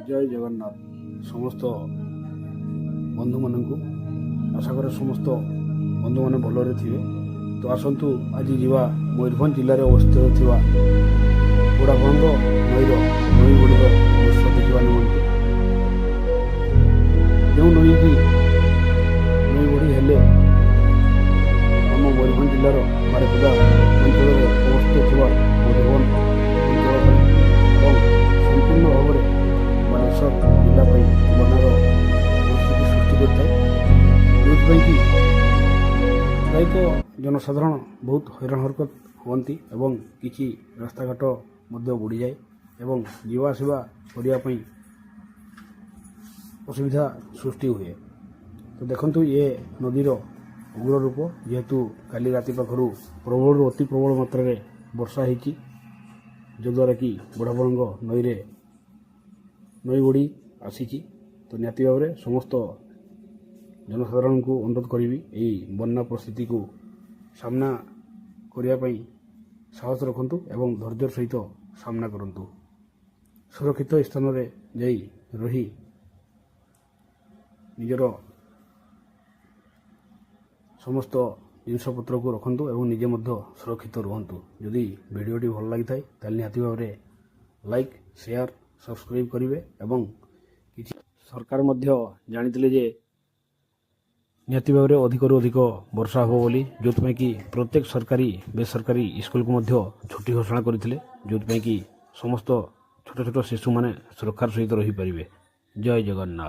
ଜୟ ଜଗନ୍ନାଥ ସମସ୍ତ ବନ୍ଧୁମାନଙ୍କୁ। ଆଶା କରେ ସମସ୍ତ ବନ୍ଧୁମାନେ ଭଲରେ ଥିବେ। ତ ଆସନ୍ତୁ, ଆଜି ଯିବା ମୟୂରଭଞ୍ଜ ଜିଲ୍ଲାରେ ଅବସ୍ଥିତ ଥିବା ବୁଢ଼ାବଳଙ୍ଗ ନଈର ନଈ ବଢ଼ିର ଦୃଶ୍ୟ ଦେଖିବା ନିମନ୍ତେ। ଯେଉଁ ନଈକି ନଈ ବଢ଼ି ହେଲେ ଆମ ମୟୂରଭଞ୍ଜ ଜିଲ୍ଲାର ବାରିପଦା ଅଞ୍ଚଳରେ ଅବସ୍ଥିତ ଥିବା ମଧୁବନ ଅଞ୍ଚଳ ପାଇଁ ଏବଂ ସମ୍ପୂର୍ଣ୍ଣ ଭାବରେ ବାଲେଶ୍ୱର ଜିଲ୍ଲା ପାଇଁ ବନ୍ୟାର ପରିସ୍ଥିତି ସୃଷ୍ଟି କରିଥାଏ, ଯେଉଁଥିପାଇଁ କି ପ୍ରାୟତଃ ଜନସାଧାରଣ ବହୁତ ହଇରାଣ ହରକତ ହୁଅନ୍ତି ଏବଂ କିଛି ରାସ୍ତାଘାଟ ମଧ୍ୟ ବୁଡ଼ିଯାଏ ଏବଂ ଯିବା ଆସିବା କରିବା ପାଇଁ ଅସୁବିଧା ସୃଷ୍ଟି ହୁଏ। ତ ଦେଖନ୍ତୁ, ଇଏ ନଦୀର ଉଗ୍ର ରୂପ। ଯେହେତୁ କାଲି ରାତି ପାଖରୁ ପ୍ରବଳରୁ ଅତି ପ୍ରବଳ ମାତ୍ରାରେ ବର୍ଷା ହେଇଛି, ଯଦ୍ୱାରା କି ବୁଢ଼ାବଳଙ୍ଗ ନଈରେ ନଈ ବଢ଼ି ଆସିଛି। ତ ନିହାତି ଭାବରେ ସମସ୍ତ ଜନସାଧାରଣଙ୍କୁ ଅନୁରୋଧ କରିବି, ଏହି ବନ୍ୟା ପରିସ୍ଥିତିକୁ ସାମ୍ନା କରିବା ପାଇଁ ସାହସ ରଖନ୍ତୁ ଏବଂ ଧୈର୍ଯ୍ୟର ସହିତ ସାମ୍ନା କରନ୍ତୁ। ସୁରକ୍ଷିତ ସ୍ଥାନରେ ଯାଇ ରହି ନିଜର ସମସ୍ତ ଜିନିଷପତ୍ରକୁ ରଖନ୍ତୁ ଏବଂ ନିଜେ ମଧ୍ୟ ସୁରକ୍ଷିତ ରୁହନ୍ତୁ। ଯଦି ଭିଡ଼ିଓଟି ଭଲ ଲାଗିଥାଏ, ତାହେଲେ ନିହାତି ଭାବରେ ଲାଇକ୍, ସେୟାର, ସବସ୍କ୍ରାଇବ୍ କରିବେ। ଏବଂ କିଛି ସରକାର ମଧ୍ୟ ଜାଣିଥିଲେ ଯେ ନିହାତି ଭାବରେ ଅଧିକରୁ ଅଧିକ ବର୍ଷା ହେବ ବୋଲି, ଯେଉଁଥିପାଇଁ କି ପ୍ରତ୍ୟେକ ସରକାରୀ, ବେସରକାରୀ ସ୍କୁଲକୁ ମଧ୍ୟ ଛୁଟି ଘୋଷଣା କରିଥିଲେ, ଯେଉଁଥିପାଇଁ କି ସମସ୍ତ ଛୋଟ ଛୋଟ ଶିଶୁମାନେ ସୁରକ୍ଷାର ସହିତ ରହିପାରିବେ। ଜୟ ଜଗନ୍ନାଥ।